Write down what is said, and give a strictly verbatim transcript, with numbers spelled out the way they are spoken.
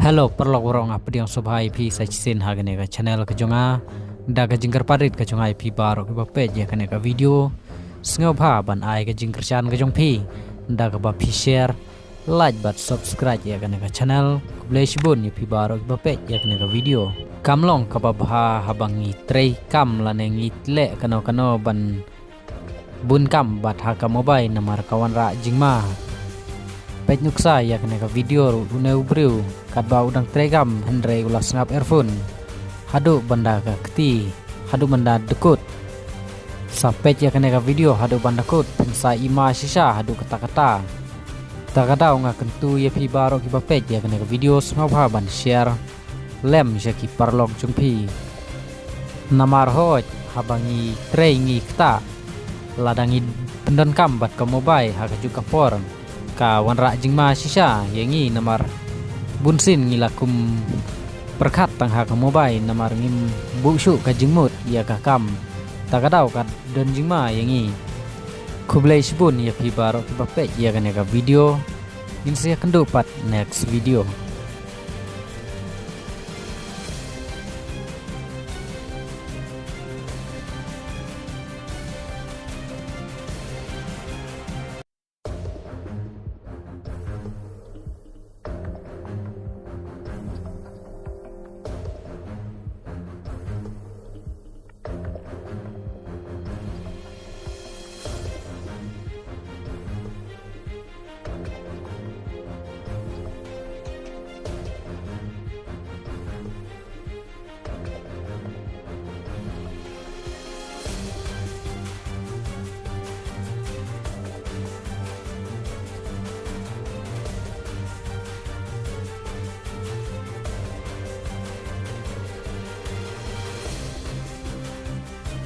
Hello paralok baroh, nga pdiang sngewbha ïa phi sa shisien ha kane ka channel ka jong nga. Da ka jingkyrpad rit ka jong nga ïa phi baroh kiba peit ïa kane ka video, sngewbha ban ai ka jingkyrshan ka jong phi da kaba phi share, like bad subscribe ïa kane ka channel. Khublei shibun ïa phi baroh kiba peit ïa kane ka video. Kam long kaba bha haba ngi trei kam lane ngi leh kano kano ban bun kam bad ha ka mobile namar ka wanrah jingma. Peit nuksa ïa kane ka video ruh, une u briew katba u dang trei kam hynrei u la sngap earphone haduh ban da ka kti, haduh ban da dkut. Sa peit ïa kane ka video haduh ban da kut, phin sa i ma shisha haduh katta katta. Ta ka daw nga kyntu ïa phi baroh kiba peit ïa kane ka video, sngewbha ban share lem sha ki paralok jong phi. Namar hooid haba ngi trei ngi ktah, lada ngi pyndonkam bad ka mobile ha kajuh ka por, ka wanrah jingma shisha ïa ngi namar bunsien ngi la kum pyrkhat tang ha ka mobile namar ngim buh shuh ka jingmut ïa ka kam. Ta ka daw ka don jingma ïa ngi. Khublei shibun ïa phi baroh kiba peit ïa kane ka video. Ngin sa ïakynduh pat next video.